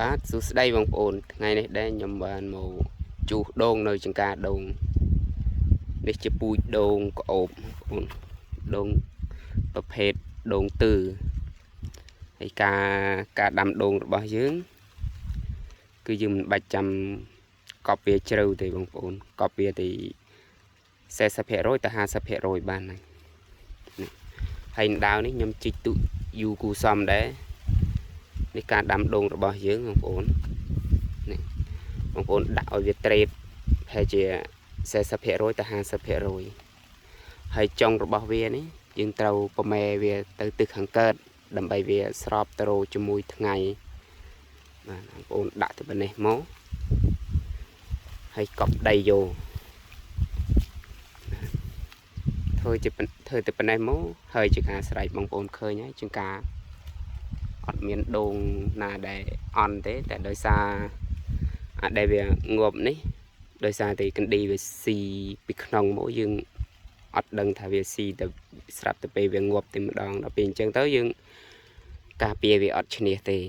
បាទសួស្តីបងប្អូនថ្ងៃនេះដែរខ្ញុំបានមកជួសដូងនៅចង្ការដូងនេះជាពូជដូងក្អូបបងប្អូនដូងប្រភេទដូងទឺហើយការដាំដូងរបស់យើងគឺយើងមិនបាច់ចាំកប់វាជ្រៅទេបងប្អូនកប់វាទី40%ទៅ50%បានហើយនេះហើយដាវនេះខ្ញុំជីកទុយូរគូសំដែរនេះការដាំដូងរបស់យើងបងប្អូននេះបងប្អូនដាក់ឲ្យវាត្រេតប្រហែលជា40%ទៅ50%ហើយចុងរបស់វានេះយើងត្រូវប្រមែវាទៅទិសខាងកើតដើម្បីវាស្របទៅជាមួយថ្ងៃបាទបងប្អូនដាក់ទៅប៉ុណ្ណេះមកហើយកប់ដីយកធ្វើជាធ្វើទៅប៉ុណ្ណេះមកហើយជាការស្រែកបងប្អូនឃើញហើយជាការអត់មានដូងណាដែលអន់ទេតែដោយសារអាដែលវាងាប់នេះដោយសារតែកណ្ឌីវាស៊ីពីក្នុងមកយើងអត់ដឹងថាវាស៊ីទៅស្រាប់ទៅពេលវាងាប់តែម្ដងដល់ពេលអញ្ចឹងទៅយើងការពារវាអត់ឈ្នះទេ។